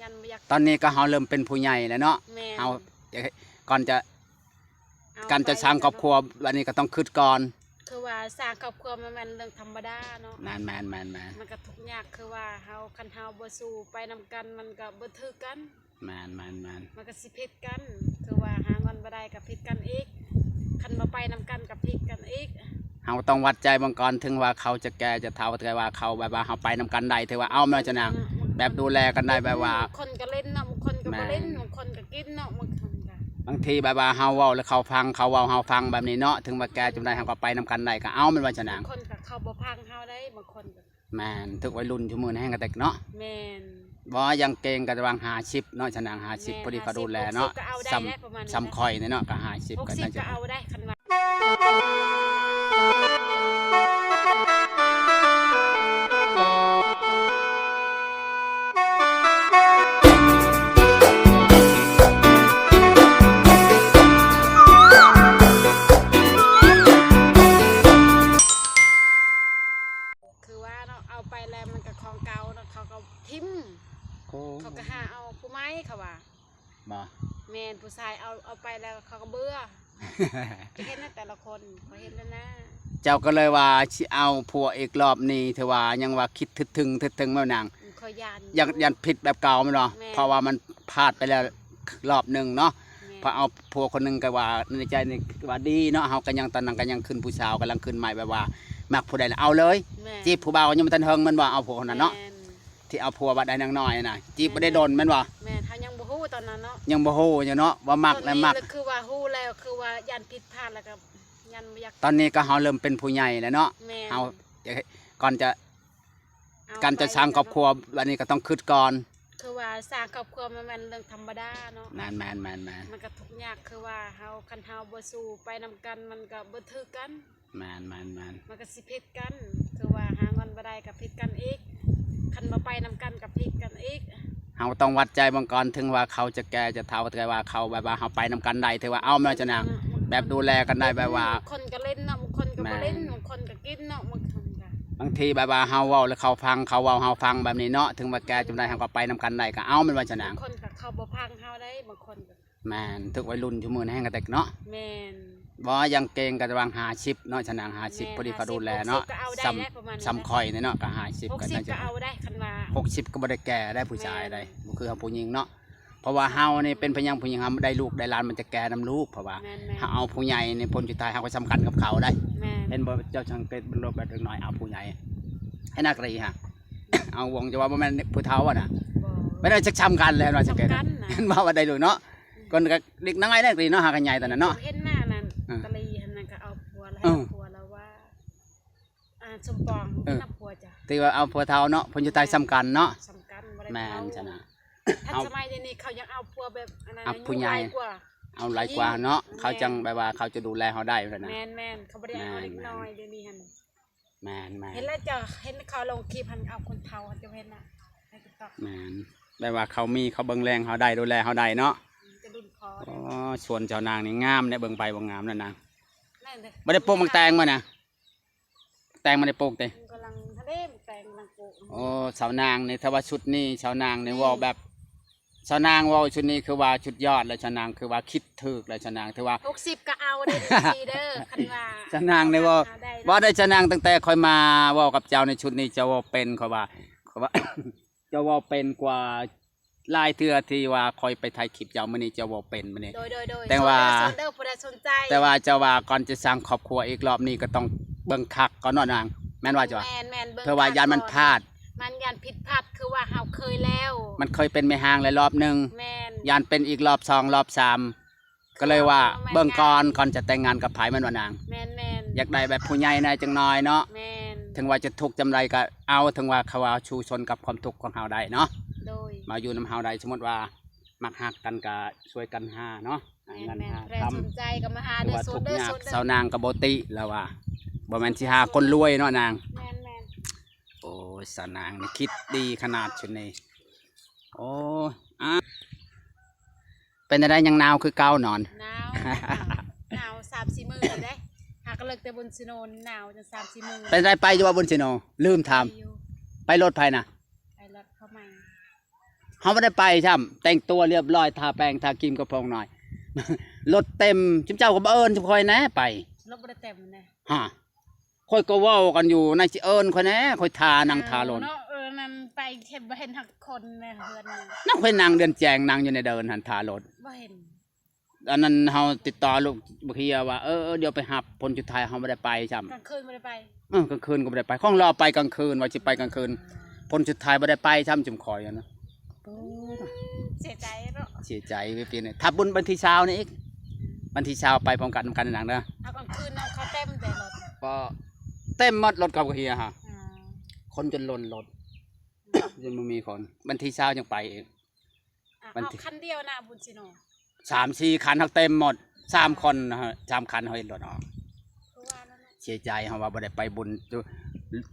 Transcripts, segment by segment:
ມັນບໍ່ຢາກ ຕອນນີ້ກໍເຮົາເລີ່ມເປັນຜູ້ໃຫຍ່ແລ້ວເນາະ ແມ່ນ ເຮົາ ກ່ອນຈະ ເອົາ ການຈະສ້າງຄອບຄົວ ໄປແລ້ວເນາະ ບັດນີ້ກໍຕ້ອງຄິດກ່ອນ ຄືວ່າສ້າງຄອບຄົວມັນແມ່ນເລື່ອງທຳມະດາເນາະ ແມ່ນໆໆໆ ມັນກໍທຸກຍາກ ຄືວ່າເຮົາ ຄັນເຮົາບໍ່ສູ້ໄປນຳກັນ ມັນກໍບໍ່ຖືກກັນ ແມ່ນໆໆ ມັນກໍຊິຜິດກັນ ຄືວ່າຫາເງິນບໍ່ໄດ້ກໍຜິດກັນອີກ ຄັນບໍ່ໄປນຳກັນກໍຜິດກັນອີກ ເຮົາຕ້ອງວັດໃຈເບິ່ງກ່ອນ ເຖິງວ່າເຂົາຈະແກ່ຈະເຖົ້າ ແຕ່ວ່າເຂົາແບບວ່າເຮົາໄປນຳກັນໄດ້ ຖືວ່າເອົາແມ່ນວ່າຊະນາງ ແບບດູແລກັນໄດ້ ແບບວ່າ ບາງຄົນກໍຫຼິ້ນເນາະ ບາງຄົນກໍບໍ່ຫຼິ້ນ ແມ່ນ ບາງຄົນກໍກິນເນາະ ບາງຄົນກໍ ບາງທີແບບວ່າເຮົາເວົ້າແລ້ວເຂົາຟັງ ເຂົາເວົ້າເຮົາຟັງ ແບບນີ້ເນາະ ເຖິງວ່າແກ່ຈຳໃດເຮົາກໍໄປນຳກັນໄດ້ ກໍເອົາແມ່ນວ່າຊະນາງ ບາງຄົນກໍເຂົາບໍ່ຟັງເຮົາໄດ໋ ບາງຄົນກໍ ແມ່ນ ຖືກໄວລຸ້ນຊຸມື້ນີ້ແຮງກະແຕັກເນາະ ແມ່ນ ບໍ່ຢ່າງເກັ່ງກໍຈະຫວ່າງຫ້າສິບເນາະ ຊະນາງ ຫ້າສິບ ແມ່ນ ພໍດີເຂົາດູແລເນາະ ຫ້າສິບ ຫົກສິບກໍເອົາໄດ້ ຊຳ ປະມານນີ້ນະ ຊຳຂ້ອຍນີ້ເນາະ ກໍຫ້າສິບ ກໍໜ້າຈະ ຫົກສິບກໍເອົາໄດ້ ຄັນວ່າ ຄືວ່າເນາະ ເອົາໄປແລ້ວມັນກໍຂອງເກົ່າເນາະ ເຂົາກໍຖິ້ມ ໂອ້ ເຂົາກໍຫາເອົາຜູ້ໃໝ່ ເຂົາວ່າ ບໍ່ ແມ່ນ ຜູ້ຊາຍເອົາ ເອົາໄປແລ້ວເຂົາກໍເບື່ອ ຈະເຫັນນະແຕ່ລະຄົນ ຂ້ອຍເຫັນແລ້ວນະ ເຈົ້າກໍເລີຍວ່າຊິເອົາຜົວອີກລອບນີ້ ຖືວ່າຍັງວ່າຄິດຖືກໆ ແມ່ນນາງ ຂ້ອຍຢ້ານຢູ່ ຢ້ານ ຢ້ານຜິດແບບເກົ່າແມ່ນບໍ່ ແມ່ນ ເພາະວ່າມັນພາດໄປແລ້ວລອບໜຶ່ງເນາະ ແມ່ນ ພໍເອົາຜົວຄົນໜຶ່ງກໍວ່າໃນໃຈນີ້ວ່າດີເນາະ ເຮົາກໍຍັງ ຕອນນັ້ນກໍຍັງຂຶ້ນຜູ້ສາວ ກຳລັງຂຶ້ນໃໝ່ ແບບວ່າມັກຜູ້ໃດລະເອົາເລີຍ ແມ່ນ ຈີບຜູ້ບ່າວກໍຍັງບໍ່ທັນເຖິງແມ່ນບໍ່ ເອົາຜົວຄົນນັ້ນເນາະ ແມ່ນ ທີ່ເອົາຜົວວ່າໄດ້ນາງນ້ອຍນະ ຈີບບໍ່ໄດ້ດົນແມ່ນບໍ່ ແມ່ນ ເຮົາຍັງບໍ່ຮູ້ຕອນນັ້ນເນາະ ຍັງບໍ່ຮູ້ຢູ່ເນາະ ວ່າມັກແລະມັກ ຄືວ່າຮູ້ແລ້ວ ຄືວ່າຢ້ານຜິດພາດ ແລ້ວກໍຢ້ານບໍ່ຢາກ ຕອນນີ້ກໍເຮົາເລີ່ມເປັນຜູ້ໃຫຍ່ແລ້ວເນາະ ແມ່ນ ເຮົາ ກ່ອນຈະ ເອົາ ການຈະສ້າງຄອບຄົວ ໄປແລ້ວເນາະ ບັດນີ້ກໍຕ້ອງຄິດກ່ອນ ຄືວ່າສ້າງຄອບຄົວມັນແມ່ນເລື່ອງທຳມະດາເນາະ ແມ່ນໆໆໆ ມັນກໍທຸກຍາກ ຄືວ່າເຮົາ ຄັນເຮົາບໍ່ສູ້ໄປນຳກັນ ມັນກໍບໍ່ຖືກກັນ ແມ່ນໆໆ ມັນກໍຊິຜິດກັນ ຄືວ່າຫາເງິນບໍ່ໄດ້ກໍຜິດກັນອີກ ຄັນບໍ່ໄປນຳກັນກໍຜິດກັນອີກ ເຮົາຕ້ອງວັດໃຈເບິ່ງກ່ອນ ເຖິງວ່າເຂົາຈະແກ່ຈະເຖົ້າ ແຕ່ວ່າເຂົາແບບວ່າເຮົາໄປນຳກັນໄດ້ ຖືວ່າເອົາແມ່ນວ່າຊະນາງ ແມ່ນ ແບບດູແລກັນໄດ້ ແບບວ່າ ບາງຄົນກໍຫຼິ້ນເນາະ ບາງຄົນກໍບໍ່ຫຼິ້ນ ແມ່ນ ບາງຄົນກໍກິນເນາະ ບາງຄົນກໍ ບາງທີແບບວ່າເຮົາເວົ້າແລ້ວເຂົາຟັງ ເຂົາເວົ້າເຮົາຟັງ ແບບນີ້ເນາະ ເຖິງວ່າແກ່ຈຳໃດເຮົາກໍໄປນຳກັນໄດ້ ກໍເອົາແມ່ນວ່າຊະນາງ ບາງຄົນກໍເຂົາບໍ່ຟັງເຮົາໄດ໋ ບາງຄົນກໍ ແມ່ນ ຖືກໄວລຸ້ນຊຸມື້ນີ້ແຮງກະແຕັກເນາະ ແມ່ນ ບໍ່ຢ່າງເກັ່ງກໍຈະຫວ່າງຫ້າສິບເນາະ ຊະນາງ ຫ້າສິບ ແມ່ນ ພໍດີເຂົາດູແລເນາະ ຫ້າສິບ ຫົກສິບກໍເອົາໄດ້ ຊຳ ແຫຼະ ປະມານນີ້ນະ ຊຳຂ້ອຍນີ້ເນາະ ກໍຫ້າສິບ ຫົກສິບກໍເອົາໄດ້ ຄັນວ່າ ຫົກສິບກໍບໍ່ໄດ້ແກ່ໄດ້ຜູ້ຊາຍໄດ້ ແມ່ນ ບໍ່ຄືເຮົາຜູ້ຍິງເນາະ ເພາະວ່າເຮົານີ້ເປັນພະຍັງຜູ້ຍິງ ເຮົາໄດ້ລູກໄດ້ຫຼານ ມັນຈະແກ່ນຳລູກ ເພາະວ່າ ແມ່ນໆ ເຮົາເອົາຜູ້ໃຫຍ່ໃນຜົນສຸດທ້າຍເຮົາກໍສຳຄັນກັບເຂົາໄດ໋ ແມ່ນ ເຫັນບໍ່ ເຈົ້າສັງເກດເບິ່ງໂລດແບບເດັກນ້ອຍເອົາຜູ້ໃຫຍ່ ໃຫ້ນັກເລີຍຮະ ເອົາວົງ ຈະວ່າບໍ່ແມ່ນຜູ້ເຖົ້າຫັ້ນນະ ບໍ່ ແມ່ນຈັກສຳຄັນແລ້ວວ່າ ສຳຄັນນະ ເຫັນບໍ່ວ່າໄດ້ລູກເນາະ ອືມ ກ່ອນກໍເດັກນ້ອຍເດ້ ຕະລີເນາະ ຫາກັນໃຫຍ່ຕອນນັ້ນເນາະ ເຫັນໜ້ານັ້ນ ອືມ ຕະລີຫັ້ນນະ ກໍເອົາຜົວແລ້ວ ເອີ ເອົາຜົວແລ້ວວ່າ ອ່າ ສົມປອງ ເອີ ນຳຜົວຈ້ະ ຖືວ່າເອົາຜົວເຖົ້າເນາະ ຜົນສຸດທ້າຍ ແມ່ນ ສຳຄັນເນາະ ສຳຄັນ ບໍ່ໄດ້ ແມ່ນ ເຖົ້າ ຊັ້ນນະ ທັນສະໄໝດຽວນີ້ເຂົາຍັງເອົາຜົວແບບອັນນັ້ນ ເອົາຜູ້ໃຫຍ່ ອາຍຸຫຼາຍກວ່າ ເອົາຫຼາຍກວ່າເນາະ ແມ່ນ ເຂົາຈັ່ງແບບວ່າເຂົາຈະດູແລເຮົາໄດ້ຫັ້ນນະ ແມ່ນໆ ເຂົາບໍ່ໄດ້ເອົາເດັກນ້ອຍ ແມ່ນໆ ດຽວນີ້ຫັ້ນ ແມ່ນໆ ເຫັນແລ້ວເຈົ້າເຫັນເຂົາລົງຄລິບຫັ້ນ ເອົາຄົນເຖົ້າ ເຈົ້າເຫັນນະ ໃນຕິກຕັອກ ແມ່ນ ແບບວ່າເຂົາມີ ເຂົາເບິ່ງແລງເຮົາໄດ້ ດູແລເຮົາໄດ້ເນາະ ອືມ ຈະລຸ້ນພໍ່ ອໍ ເດ້ ສວນເຈົ້ານາງນີ້ງາມເດ້ ເບິ່ງໄປເບິ່ງງາມແລ້ວນາງ ແມ່ນເດ້ ບໍ່ໄດ້ປູກໝາກແຕງບໍ່ນະ ແຕງບໍ່ໄດ້ປູກຕິ ກຳລັງທະເລ ແຕງກຳລັງປູກ ໂອ້ ສາວນາງນີ້ ຖ້າວ່າຊຸດນີ້ ສາວນາງນີ້ ນີ້ ເວົ້າແບບ ສາວນາງເວົ້າຊຸດນີ້ ຄືວ່າສຸດຍອດແລ້ວ ສາວນາງ ຄືວ່າຄິດຖືກແລ້ວ ສາວນາງ ຖືວ່າ ຫົກສິບກໍເອົາເດ້ ເອັຟຊີເດີ ຄັນວ່າ ສາວນາງນີ້ເວົ້າ ເອົາໄດ້ ເວົ້າໄດ້ ສາວນາງ ຕັ້ງແຕ່ຂ້ອຍມາເວົ້າກັບເຈົ້າໃນຊຸດນີ້ ເຈົ້າເວົ້າເປັນ ຂ້ອຍວ່າ ຂ້ອຍວ່າ ເຈົ້າເວົ້າເປັນກວ່າຫຼາຍເທື່ອທີ່ວ່າຂ້ອຍໄປຖ່າຍຄລິບເຈົ້າ ມື້ນີ້ເຈົ້າເວົ້າເປັນມື້ນີ້ ໂດຍໆໆ ແຕ່ວ່າ ສົນເດີ ຜູ້ໃດສົນໃຈ ແຕ່ວ່າເຈົ້າວ່າກ່ອນຈະສ້າງຄອບຄົວອີກລອບນີ້ ກໍຕ້ອງເບິ່ງຄັກກ່ອນເນາະນາງ ແມ່ນວ່າເຈົ້າ ແມ່ນໆ ເບິ່ງ ເພາະວ່າຢ້ານມັນພາດ ມັນຢ້ານຜິດພາດ ຄືວ່າເຮົາເຄີຍແລ້ວ ມັນເຄີຍເປັນແມ່ຮ້າງແລ້ວລອບໜຶ່ງ ແມ່ນ ຢ້ານເປັນອີກລອບສອງລອບສາມ ກໍເລີຍວ່າ ເບິ່ງກ່ອນ ກ່ອນຈະແຕ່ງງານກັບໃຜ ແມ່ນບໍ່ນາງ ແມ່ນໆ ຢາກໄດ້ແບບຜູ້ໃຫຍ່ແດ່ຈັກໜ້ອຍເນາະ ແມ່ນ ເຖິງວ່າຈະທຸກຈຳໃດກໍເອົາ ເຖິງວ່າເຂົາວ່າສູ້ຊົນກັບຄວາມທຸກຂອງເຮົາໄດ້ເນາະ ໂດຍ ມາຢູ່ນຳເຮົາໄດ້ ສົມມຸດວ່າມັກຮັກກັນກໍຊ່ວຍກັນຫາເນາະ ຫາເງິນຫາຄຳ ຜູ້ໃດສົນໃຈກໍມາຫາເດີ ສົນເດີ ສົນເດີ ສາວນາງກໍບໍ່ຕິລະວ່າ ບໍ່ແມ່ນຊິຫາຄົນລວຍເນາະນາງ ແມ່ນໆ ໂອ້ຍ ສາວນາງນີ້ຄິດດີຂະໜາດຊຸດນີ້ ໂອ້ຍ ອ່າ ເປັນຈັ່ງໃດ ຍັງໜາວຄືເກົ່ານອນ ໜາວ ໜາວສາມສີ່ມື້ເດ້ ຫາກະເລີກແຕ່ບຸນຊີໂນ ໜາວຈົນສາມສີ່ມື້ ເປັນໃດ ໄປຢູ່ບໍ່ບຸນຊີໂນ ລືມຖາມ ໄປຢູ່ ໄປລົດໃຜນະ ໄປລົດເຂົາໃໝ່ ເຮົາບໍ່ໄດ້ໄປຊ້ຳ ແຕ່ງຕົວລຽບລ້ອຍ ທາແປ້ງທາຄຣີມກັບພອງນ້ອຍ ລົດເຕັມ ຊຸມເຈົ້າກໍບໍ່ເອີ້ນຊຸມຂ້ອຍແດ່ໄປ. ລົດບໍ່ໄດ້ເຕັມແດ່. ຮະ ຂ້ອຍກໍເວົ້າກັນຢູ່ ນາຍຊິເອີ້ນຂ້ອຍແດ່ ຂ້ອຍຖ້ານັ່ງຖ້າລົດເນາະ. ເອີ ນັ້ນໄປເຫັນ ບໍ່ເຫັນຮັກຄົນໃນເຮືອນນັ້ນ ນັ່ງຂ້ອຍນັ່ງເດືອນແຈ້ງ ນັ່ງຢູ່ໃນເດີ່ນຫັ້ນຖ້າລົດ ບໍ່ເຫັນ. ອັນນັ້ນເຮົາຕິດຕໍ່ລູກບັກເຮຍວ່າ ເອີ ດຽວໄປຮັບ ຜົນສຸດທ້າຍເຮົາບໍ່ໄດ້ໄປຊ້ຳ ກາງຄືນບໍ່ໄດ້ໄປ. ເອີ ກາງຄືນກໍບໍ່ໄດ້ໄປ ຂອງລາວໄປກາງຄືນ ວ່າຊິໄປກາງຄືນ ຜົນສຸດທ້າຍບໍ່ໄດ້ໄປຊ້ຳ ຈຸມຂ້ອຍຫັ້ນນະ. ເສຍໃຈເນາະ ເສຍໃຈເປັນ ຖ້າບຸນວັນທີຊາວນີ້ອີກ ວັນທີຊາວໄປພ້ອມກັນນຳກັນນາງເດີ. ເອົາກາງຄືນເນາະ ເຂົາເຕັມແຕ່ລົດ ກໍເຕັມໝົດລົດກັບເຮຍຫັ້ນ ອືມ ຄົນຈົນລົ້ນລົດ ຈົນບໍ່ມີຄົນ ວັນທີຊາວຍັງໄປອີກ. ອາ ວັນທີ ເອົາຄັນດຽວນະບຸນຊິໂນ ສາມສີ່ຄັນ ເຮົາເຕັມໝົດ ສາມຄົນນະ ສາມຄັນ ເຮົາເຮັດລົດອອກ. ຄືວ່ານັ້ນແຫຼະ ເສຍໃຈເຮົາວ່າບໍ່ໄດ້ໄປບຸນ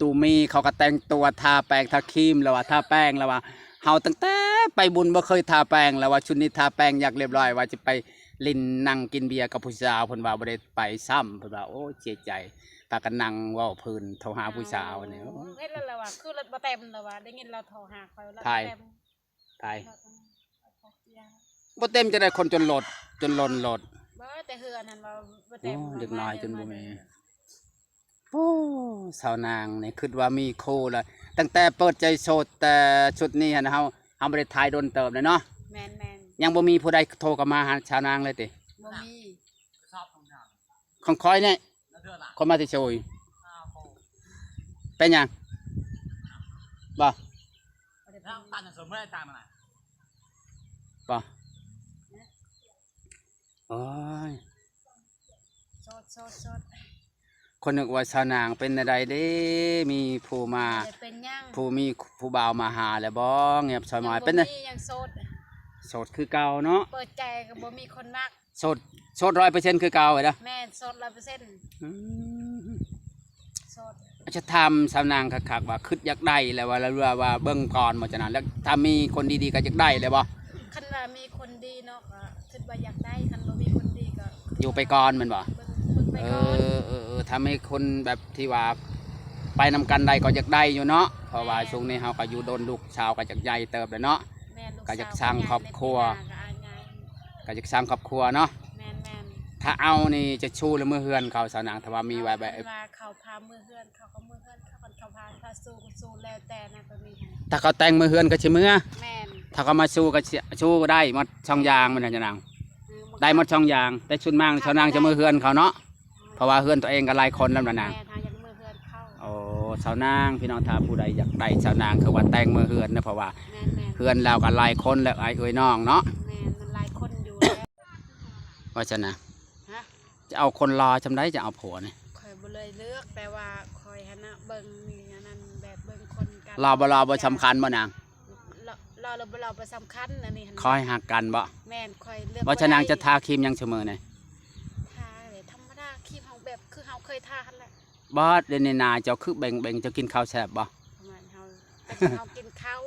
ຕູ່ມີເຂົາກໍແຕ່ງຕົວ ທາແປ້ງທາຄຣີມ ແລ້ວວ່າທາແປ້ງ ແລ້ວວ່າ ເຮົາຕັ້ງແຕ່ໄປບຸນບໍ່ເຄີຍທາແປ້ງ ແລ້ວວ່າຊຸດນີ້ທາແປ້ງຢາກລຽບລ້ອຍ ວ່າຊິໄປຫຼິ້ນນັ່ງກິນເບຍກັບຜູ້ສາວ ເພິ່ນວ່າບໍ່ໄດ້ໄປຊ້ຳ ເພິ່ນວ່າ ໂອ້ ເສຍໃຈ ພາກັນນັ່ງເວົ້າພື້ນ ໂທຫາຜູ້ສາວນີ້. ເອີ ເຫັນແລ້ວລະວ່າ ຄືລົດບໍ່ເຕັມລະວ່າ ໄດ້ຍິນລາວໂທຫາຂ້ອຍ ລົດບໍ່ເຕັມ. ໄປ ບໍ່ເຕັມຈັ່ງໃດ ຄົນຈົນລົດ ຈົນລົ້ນລົດ. ບໍ່ ແຕ່ເຮືອນຫັ້ນວ່າບໍ່ເຕັມ ໂອ້ ເດັກນ້ອຍຈົນບໍ່ມີ. ໂອ້ ສາວນາງນີ້ຄິດວ່າມີຄູ່ລະ ຕັ້ງແຕ່ເປີດໃຈໂສດ ແຕ່ຊຸດນີ້ຫັ້ນ ເຮົາ ເຮົາບໍ່ໄດ້ຖ່າຍດົນເຕີບແລ້ວເນາະ. ແມ່ນໆ ຍັງບໍ່ມີຜູ້ໃດໂທເຂົ້າມາຫາສາວນາງເລີຍຕິ? ບໍ່ມີ. ຂອງຂ້ອຍນີ້ ຂ້ອຍມາແຕ່ໂຊຍ ເປັນຫຍັງ? ບໍ່ ບໍ່ ໂອ້ຍ ໂສດໆໆ ຂ້ອຍນຶກວ່າສາວນາງເປັນແນວໃດເດ້ ມີຜູ້ມາ ບໍ່ໄດ້ເປັນຫຍັງ ຜູ້ມີຜູ້ບ່າວມາຫາແລ້ວບໍ່? ງຽບຊອຍມາຍ ເປັນ ບໍ່ມີຫຍັງ ໂສດ ໂສດຄືເກົ່າເນາະ ເປີດໃຈກໍບໍ່ມີຄົນມັກ. ໂສດ ໂສດຮ້ອຍເປີເຊັນຄືເກົ່າເດີ? ແມ່ນ ໂສດຮ້ອຍເປີເຊັນ. ອືມ ໂສດ. ອາດຈະຖາມສາວນາງຄັກໆ ວ່າຄິດຢາກໄດ້ແລ້ວວ່າ ຫຼືວ່າເບິ່ງກ່ອນບໍ່? ຈະນັ້ນ ແລ້ວຖ້າມີຄົນດີໆ ກໍຢາກໄດ້ແລ້ວບໍ່? ຄັນວ່າມີຄົນດີເນາະ ກໍຄິດວ່າຢາກໄດ້ ຄັນບໍ່ມີຄົນດີກໍ ຢູ່ໄປກ່ອນແມ່ນບໍ່? ເບິ່ງ ເບິ່ງໄປ ເອີ ກ່ອນ ເອີ ເອີ ເອີ ຖ້າມີຄົນແບບທີ່ວ່າໄປນຳກັນໄດ້ກໍຢາກໄດ້ຢູ່ເນາະ ເພາະວ່າ ແມ່ນ ຊ່ວງນີ້ເຮົາກໍຢູ່ດົນ ລູກສາວກໍຢາກໃຫຍ່ເຕີບແລ້ວເນາະ. ແມ່ນ ລູກສາວກໍຢາກສ້າງຄອບຄົວ ກໍຢາກສ້າງຄອບຄົວເນາະ. ແມ່ນໆ ຖ້າເອົານີ້ຈະຊູ້ຫຼືເມືອເຮືອນເຂົາ ສາວນາງ? ຖ້າວ່າມີວ່າແບບ ເຂົາພາເມືອເຮືອນ ເຂົາກໍເມືອເຮືອນເຂົາ ຄັນເຂົາພາ ພາຊູ້ກໍຊູ້ ແລ້ວແຕ່ນະ ຕົວນີ້. ຖ້າເຂົາແຕ່ງເມືອເຮືອນກໍຊິເມືອ? ແມ່ນ. ຖ້າເຂົາມາຊູ້ກໍຊິຊູ້ໄດ້ໝົດສອງຢ່າງແມ່ນຫຍັງນາງ? ເອີ ໄດ້ໝົດສອງຢ່າງ ແຕ່ສ່ວນມາກ ສ່ວນມາກ ສາວນາງຈະເມືອເຮືອນເຂົາເນາະ. ເພາະວ່າເຮືອນຕົວເອງກໍຫຼາຍຄົນແລ້ວນະນາງ. ແມ່ນ ເຮົາຢາກເມືອເຮືອນເຂົາ. ໂອ້ ສາວນາງ ພີ່ນ້ອງ ຖ້າຜູ້ໃດຢາກໄດ້ສາວນາງ ຄືວ່າແຕ່ງເມືອເຮືອນນະ ເພາະວ່າ ແມ່ນໆ ເຮືອນລາວກໍຫຼາຍຄົນແລ້ວ ອ້າຍເອີຍນ້ອງເນາະ. ແມ່ນ ມັນຫຼາຍຄົນຢູ່ແລ້ວ. ວ່າຊັ້ນນະ. ຮະ? ຈະເອົາຄົນຫຼໍ່ຊ່ຳໃດ ຈະເອົາຜົວນີ້? ຂ້ອຍບໍ່ເລີຍເລືອກ ແຕ່ວ່າຂ້ອຍຫັ້ນນະ ເບິ່ງອັນນັ້ນ ແບບເບິ່ງຄົນກັນ. ຫຼໍ່ບໍ່ຫຼໍ່ບໍ່ສຳຄັນບໍ່ນາງ? ຫຼໍ່ ຫຼໍ່ ຫຼືບໍ່ຫຼໍ່ບໍ່ສຳຄັນ ອັນນີ້ຫັ້ນ ຂໍໃຫ້ຮັກກັນບໍ່? ແມ່ນ ຂ້ອຍເລືອກບໍ່ໄດ້. ວ່າຊັ້ນນາງຈະທາຄຣີມຫຍັງຊຸມື້ນີ້? ທາແບບທຳມະດາ ຄຣີມເຮົາແບບຄືເຮົາເຄີຍທາຫັ້ນແຫຼະ. ບໍ່ ດຽວນີ້ໜ້າເຈົ້າຄືເບັງໆ ເຈົ້າກິນເຂົ້າແຊບບໍ່? ປະມານເຮົາ ເຮົາກິນເຂົ້າ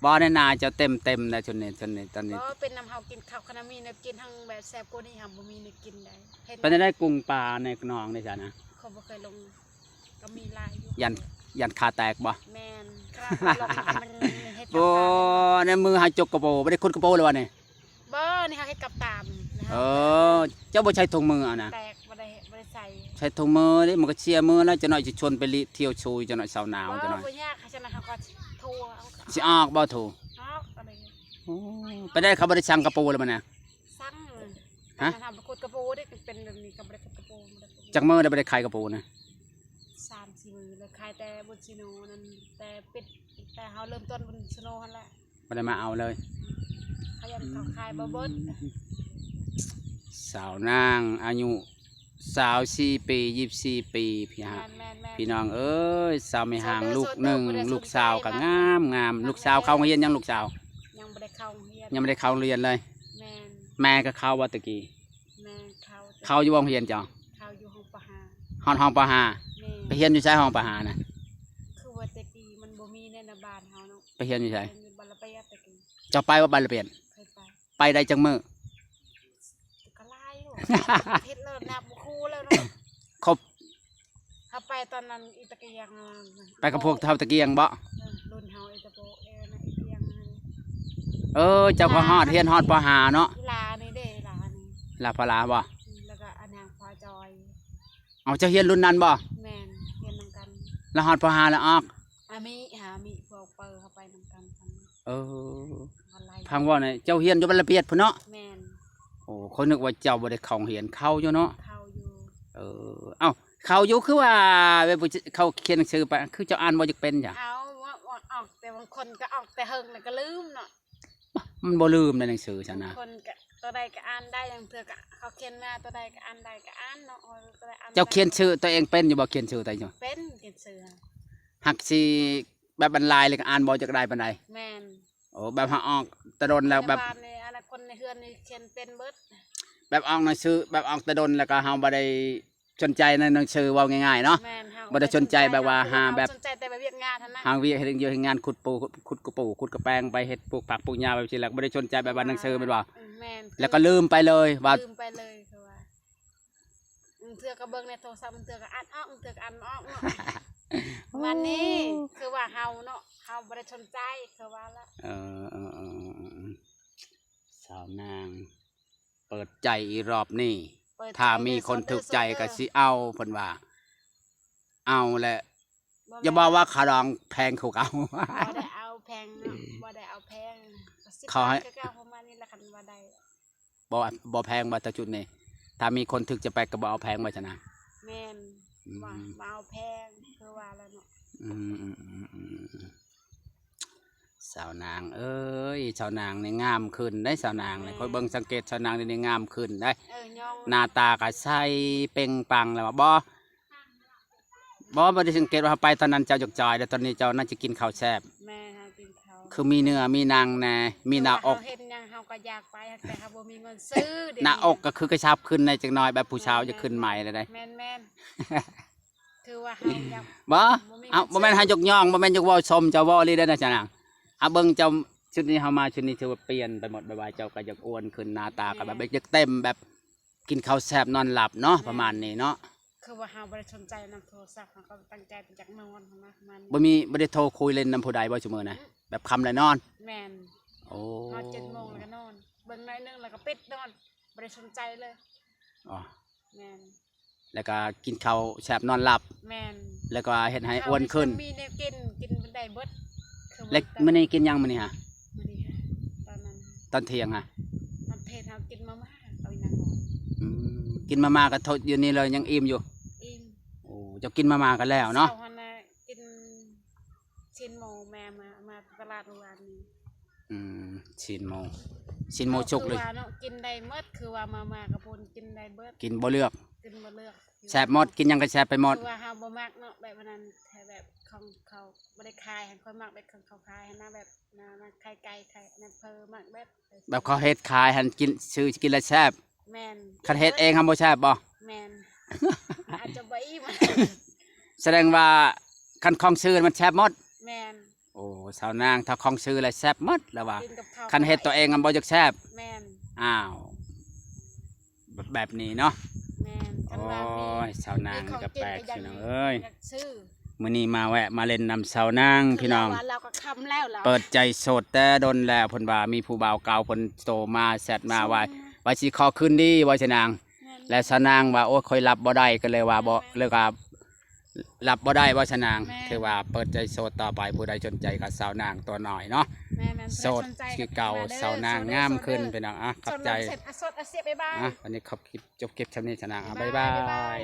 ບໍ່ ໃນໜ້າເຈົ້າເຕັມໆ ແລ້ວ ຊຸນີ້ ຊຸນີ້ ຕອນນີ້. ບໍ່ ເປັນນຳເຮົາກິນເຂົ້າ ຄັນວ່າມີແນວກິນ ທັງແບບແຊບກວ່ານີ້ ເຮົາບໍ່ມີແນວກິນໃດ. ເປັນຈັ່ງໃດ ກຸງປາໃນໜອງນີ້ຊະນະ? ຂ້ອຍບໍ່ເຄີຍລົງ ກໍມີຫຼາຍຢູ່. ຢ້ານ ຢ້ານຂາແຕກບໍ່? ແມ່ນ ຂະໜາດວ່າລົງ ມັນເຮັດ ໂອ້ ໃນມືຫາຈົກກະໂປ ບໍ່ໄດ້ຂຸດກະໂປເລີຍວະນີ້? ບໍ່ ນີ້ເຮົາເຮັດກັບຕາມ. ເອີ ເຈົ້າບໍ່ໃສ່ຖົງມືເອົານະ? ແຕກ ບໍ່ໄດ້ ບໍ່ໄດ້ໃສ່. ໃສ່ຖົງມືເດ້ ມັນກໍເສຍມືແລ້ວ. ຈັກໜ້ອຍຊິຊວນໄປລິ ທ່ຽວຊູ ຈັກໜ້ອຍ ສາວໜາວ ບໍ່ ຈັກໜ້ອຍ ບໍ່ຍາກ. ຄັນຊັ້ນນະ ເຮົາກໍໂທເອົາ. ຊິອອກບໍ່ໂທ? ອອກ ໂອ້ ໄປໄດ້ ເຂົາບໍ່ໄດ້ສັ່ງກະໂປແລ້ວມັນນະ? ສັ່ງ. ຮະ? ຄັນເຮົາບໍ່ຂຸດກະໂປເດ້ ເປັນແບບນີ້ກໍບໍ່ໄດ້ຂຸດກະໂປ. ຈັກມື້ແລ້ວບໍ່ໄດ້ຂາຍກະໂປນະ? ສາມສີ່ມື້ແລ້ວ ຂາຍແຕ່ບຸນຊີໂນນັ້ນ ແຕ່ປິດ ແຕ່ເຮົາເລີ່ມຕົ້ນບຸນຊີໂນຫັ້ນແຫຼະ. ບໍ່ໄດ້ມາເອົາເລີຍ. ຂະຫຍັນເຂົາຂາຍບໍ່ເບິດ. ສາວນາງອາຍຸຊາວສີ່ປີ ຊາວສີ່ປີ ພີ່ ແມ່ນໆໆ ພີ່ນ້ອງເອີຍ ສາວແມ່ຮ່າງ ໂສດເດີ ລູກໜຶ່ງ ໂສດເດີ ຜູ້ໃດສົນໃຈ ລູກສາວກໍງາມໆ. ມາ ລູກສາວເຂົ້າໂຮງຮຽນຍັງ ລູກສາວ? ຍັງບໍ່ໄດ້ເຂົ້າໂຮງຮຽນ. ຍັງບໍ່ໄດ້ເຂົ້າໂຮງຮຽນເລີຍ. ແມ່ນ. ແມ່ກໍເຂົ້າບໍ່ແຕ່ກີ້? ແມ່ເຂົ້າ. ເຂົ້າຢູ່ໂຮງຮຽນເຈົ້າ? ເຂົ້າຢູ່ຫ້ອງ ປ.ຫ້າ. ຮອດຫ້ອງ ປ.ຫ້າ? ແມ່ນ. ໄປຮຽນຢູ່ໃສຫ້ອງ ປ.ຫ້າ ນະ? ຄືວ່າແຕ່ກີ້ມັນບໍ່ມີໃນ ໃນບ້ານເຮົາເນາະ. ໄປຮຽນຢູ່ໃສ? ຮຽນຢູ່ບ້ານລະປຽດແຕ່ກີ້. ເຈົ້າໄປບໍ່ ບ້ານລະປຽດ? ເຄີຍໄປ. ໄປໄດ້ຈັກມື້? ກໍຫຼາຍຢູ່ ອາທິດແລ້ວ ນັບບໍ່ຄູ່ແລ້ວເນາະ. ຄົບ ເຮົາໄປຕອນນັ້ນອີຕະກຽງ. ໄປກັບພວກເຖົ້າຕະກຽງບໍ? ເອີ ລຸ້ນເຮົາອີຕະໂປ ເອີ ນະ ອີຕະກຽງ. ເອີ ເຈົ້າກໍຮອດ ຮຽນຮອດ ປໍຫ້າເນາະ. ອີຫຼານີ້ເດ້ ອີຫຼານີ້ ລາວພໍ່ຫຼ້າບໍ່? ອືມ ແລ້ວກໍອານາງພໍ່ຈອຍ. ເອົາ ເຈົ້າຮຽນລຸ້ນນັ້ນບໍ່? ແມ່ນ ຮຽນນຳກັນ. ລາວຮອດ ປໍຫ້າ ແລ້ວອອກ? ອາ ມີ ຫາ ມີພວກເປີເຮົາໄປນຳກັນ. ເອີ ພັງເວົ້ານີ້ ເຈົ້າຮຽນຢູ່ບ້ານລະບຽດພຸ້ນເນາະ? ແມ່ນ. ໂອ້ ຂ້ອຍນຶກວ່າເຈົ້າບໍ່ໄດ້ເຂົ້າໂຮງຮຽນ. ເຂົ້າຢູ່ເນາະ? ເຂົ້າຢູ່. ເອີ ເອົ້າ ເຂົ້າຢູ່ ຄືວ່າແບບເຂົ້າຂຽນໜັງສືໄປ ຄືເຈົ້າອ່ານບໍ່ຢາກເປັນຫຍັງ? ເອົາ ອອກ ອອກ ແຕ່ບາງຄົນກໍອອກແຕ່ເຫິງແລ້ວກໍລືມເນາະ. ມັນບໍ່ລືມໃນໜັງສືຊັ້ນນະ. ບາງຄົນກໍ ຕົວໃດກໍອ່ານໄດ້ ລາງເທື່ອກໍເຂົາຂຽນມາ ຕົວໃດກໍອ່ານໄດ້ກໍອ່ານເນາະ. ເຈົ້າຂຽນຊື່ຕົວເອງເປັນຢູ່ບໍ່? ຂຽນຊື່ຕົວເອງ ເປັນ ຂຽນຊື່. ຫາກຊິແບບມັນຫຼາຍແລ້ວກໍອ່ານບໍ່ຢາກໄດ້ປານໃດ. ແມ່ນ. ໂອ້ ແບບເຮົາອອກແຕ່ດົນແລ້ວແບບ ແຕ່ວ່າໃນອະນາຄົດໃນເຮືອນນີ້ຂຽນເປັນເບິດ. ແບບອອກໜັງສື ແບບອອກແຕ່ດົນແລ້ວກໍເຮົາບໍ່ໄດ້ ສົນໃຈໃນໜັງສື ເວົ້າງ່າຍໆເນາະ. ແມ່ນ. ເຮົາບໍ່ໄດ້ສົນໃຈແບບວ່າຫາແບບ ສົນໃຈແຕ່ແບບວຽກງານຫັ້ນນະ. ຫາວຽກເຮັດຢູ່ເຮັດງານ ຂຸດປູ ຂຸດກະປູ ຂຸດກະແປງ ໄປເຮັດປູກຜັກປູກຫຍ້າໄປຊີ້ແຫຼະ ບໍ່ໄດ້ສົນໃຈແບບວ່າໜັງສືແມ່ນບໍ່? ອືມ ແມ່ນ. ແລ້ວກໍລືມໄປເລີຍວ່າ ລືມໄປເລີຍ ຄືວ່າ ບາງເທື່ອກໍເບິ່ງໃນໂທລະສັບ ບາງເທື່ອກໍອ່ານອອກ ບາງເທື່ອກໍອ່ານບໍ່ອອກເນາະ. ໂອ້ ບາດນີ້ຄືວ່າເຮົາເນາະ ເຮົາບໍ່ໄດ້ສົນໃຈ ຄືວ່າລະ. ເອີ ເອີ ເອີ ເອີ ເອີ ສາວນາງ ເປີດໃຈອີກຮອບນີ້ ເປີດໃຈ ຖ້າມີຄົນຖືກໃຈກໍຊິເອົາ ເພິ່ນວ່າ ເອົາແຫຼະ. ບໍ່ແມ່ນ ຢ່າບອກວ່າຄ່າດອງແພງຄືເກົ່າ. ບໍ່ໄດ້ເອົາແພງເນາະ ບໍ່ໄດ້ເອົາແພງ ກໍສິບ ເຂົາໃຫ້ ບາດຄືເກົ່າ ປະມານນີ້ລະ ຄັນວ່າໄດ້. ບໍ່ ບໍ່ແພງບໍ່ ແຕ່ຈຸດນີ້ ຖ້າມີຄົນຖືກໃຈໄປກໍບໍ່ເອົາແພງວ່າຊັ້ນນະ. ແມ່ນ. ອືມ ວ່າບໍ່ເອົາແພງ ຄືວ່າແລ້ວເນາະ. ອືມ ອືມ ອືມ ອືມ ສາວນາງເອີຍ ສາວນາງນີ້ງາມຂຶ້ນເດ້ ສາວນາງນີ້. ແມ່ນ. ຂ້ອຍເບິ່ງສັງເກດສາວນາງນີ້ງາມຂຶ້ນເດ້. ເອີ ຍ້ອນ ໜ້າຕາກໍໃສເປັ່ງປັງແລ້ວ. ບໍ່ ບໍ່ ບໍ່ໄດ້ສັງເກດວ່າເຮົາໄປຕອນນັ້ນເຈົ້າຢາກຈ່ອຍ ແລ້ວຕອນນີ້ເຈົ້າໜ້າຈະກິນເຂົ້າແຊບ. ແມ່ນ ຫາກິນເຂົ້າ ຄືມີເນື້ອມີໜັງແດ່ ມີໜ້າອົກ. ເອີ ເຮົາເຫັນຫຍັງເຮົາກໍຢາກໄປ ແຕ່ເຮົາບໍ່ມີເງິນຊື້. ດຽວນີ້ ໜ້າອົກກໍຄືກະຊັບຂຶ້ນແດ່ຈັກໜ້ອຍ ແບບຜູ້ສາວຢາກຂຶ້ນໃໝ່ແລ້ວເດ້. ແມ່ນໆ. ຄືວ່າເຮົາຍັງ ບໍ່ ບໍ່ມີ ເອົ້າ ເງິນ ບໍ່ແມ່ນ ຊື້ ໃຫ້ຍົກຍ້ອງ ບໍ່ແມ່ນຢາກເວົ້າຊົມເຈົ້າ ເວົ້າອີ່ຫຼີເດ້ນະ ສາວນາງ. ເອົາ ເບິ່ງເຈົ້າ ຊຸດນີ້ເຮົາມາ ຊຸດນີ້ຖືວ່າປ່ຽນໄປໝົດ ແບບວ່າເຈົ້າກໍຢາກອ້ວນຂຶ້ນ ໜ້າຕາກໍແບບ ແມ່ນ ຢາກເຕັມ ແບບກິນເຂົ້າແຊບນອນຫຼັບເນາະ. ແມ່ນ ປະມານນີ້ເນາະ. ຄືວ່າເຮົາບໍ່ໄດ້ສົນໃຈນຳໂທລະສັບ ເຮົາກໍຕັ້ງໃຈແຕ່ຢາກນອນຫັ້ນນະ ປະມານນີ້. ບໍ່ມີ ບໍ່ໄດ້ໂທຄຸຍຫຼິ້ນນຳຜູ້ໃດບໍ່ຊຸມື້ນະ? ອືມ ແບບຄ່ຳແລ້ວນອນ. ແມ່ນ. ໂອ້ ຮອດເຈັດໂມງແລ້ວກໍນອນ ເບິ່ງໜ້ອຍໜຶ່ງແລ້ວກໍປິດນອນ ບໍ່ໄດ້ສົນໃຈເລີຍ. ອໍ ແມ່ນ. ແລ້ວກໍກິນເຂົ້າແຊບນອນຫຼັບ. ແມ່ນ. ແລ້ວກໍເຮັດໃຫ້ອ້ວນຂຶ້ນ. ເຂົ້ານີ້ມີແນວກິນ ກິນໄດ້ເບິດ. ແລ້ວມື້ນີ້ກິນຫຍັງມື້ນີ້ຫະ? ມື້ນີ້ຫະ ຕອນນັ້ນ ຕອນທ່ຽງຫະ? ຕອນທ່ຽງເຮົາກິນມາມ່າກັບອີ່ນາງນ້ອຍ. ອືມ ກິນມາມ່າກໍທົດຢູ່ນີ້ເລີຍ ຍັງອີ່ມຢູ່? ອີ່ມ. ໂອ້ ເຈົ້າກິນມາມ່າກໍແລ້ວເນາະ? ເຊົ້າຫັ້ນນະ ກິນຊີ້ນໝູ ແມ່ມາ ມາຕະຫຼາດມື້ວານນີ້. ອືມ ຊີ້ນໝູ ຊີ້ນໝູສຸກເລີຍ. ເຮົາຄືວ່າເນາະ ກິນໄດ້ໝົດ ຄືວ່າມາມ່າກະປຸ້ນກິນໄດ້ເບິດ ກິນບໍ່ເລືອກ ກິນບໍ່ເລືອກ. ແຊບໝົດ ກິນຫຍັງກໍແຊບໄປໝົດ. ຄືວ່າເຮົາບໍ່ມັກເນາະ ແບບອັນນັ້ນ ແຕ່ແບບຂອງເຂົາບໍ່ໄດ້ຂາຍຫັ້ນ ຂ້ອຍມັກແບບຂອງເຂົາຂາຍຫັ້ນນະ ແບບນັ້ນ ໄຂ່ໄກ່ ໄຂ່ອັນນັ້ນ ເພິ່ນມັກແບບ ແບບເຂົາເຮັດຂາຍຫັ້ນ ກິນ ຊື້ກິນແລ້ວແຊບ. ແມ່ນ. ຄັນເຮັດເອງຫັ້ນບໍ່ແຊບບໍ່? ແມ່ນ. ອາດຈະບໍ່ອີ່ມ. ສະແດງວ່າຄັນຂອງຊື້ມັນແຊບໝົດ. ແມ່ນ. ໂອ້ ສາວນາງ ຖ້າຂອງຊື້ແລ້ວແຊບໝົດແລ້ວວ່າ. ກິນກັບເຂົ້າ ຄັນເຮັດຕົວເອງມັນບໍ່ຢາກແຊບ. ແມ່ນ. ອ້າວ ແບບ ແບບນີ້ເນາະ. ແມ່ນ. ໂອ້ຍ ສາວນາງນີ້ກໍແປກ ພີ່ນ້ອງເອີຍ. ມື້ນີ້ມາແວະມາຫຼິ້ນນຳສາວນາງ ພີ່ນ້ອງ. ເພິ່ນວ່າລາວກໍຄ່ຳແລ້ວ ເປີດໃຈໂສດແຕ່ດົນແລ້ວ. ເພິ່ນວ່າມີຜູ້ບ່າວເກົ່າເພິ່ນໂທມາ ແຊັດມາວ່າ ວ່າຊິຂໍຄືນດີວ່າຊັ້ນນາງ. ແມ່ນ. ແລ້ວສາວນາງວ່າ ໂອ້ຍ ຂ້ອຍຮັບບໍ່ໄດ້ ກໍເລີຍວ່າບໍ່ ແມ່ນ ເລີຍວ່າ ຮັບບໍ່ໄດ້ວ່າຊັ້ນນາງ. ແມ່ນ. ຖືວ່າເປີດໃຈໂສດຕໍ່ໄປ ຜູ້ໃດສົນໃຈກໍສາວນາງຕົວນ້ອຍເນາະ. ແມ່ນໆ. ໂສດຄືເກົ່າ. ສາວນາງງາມຂຶ້ນ ພີ່ນ້ອງ. ອ່ະ ຂອບໃຈ. ອ່ະ ວັນນີ້ຂໍຄລິບ ຈົບຄລິບຊ່ຳນີ້ຊັ້ນນາງ. ບາຍບາຍ. ບາຍບາຍ.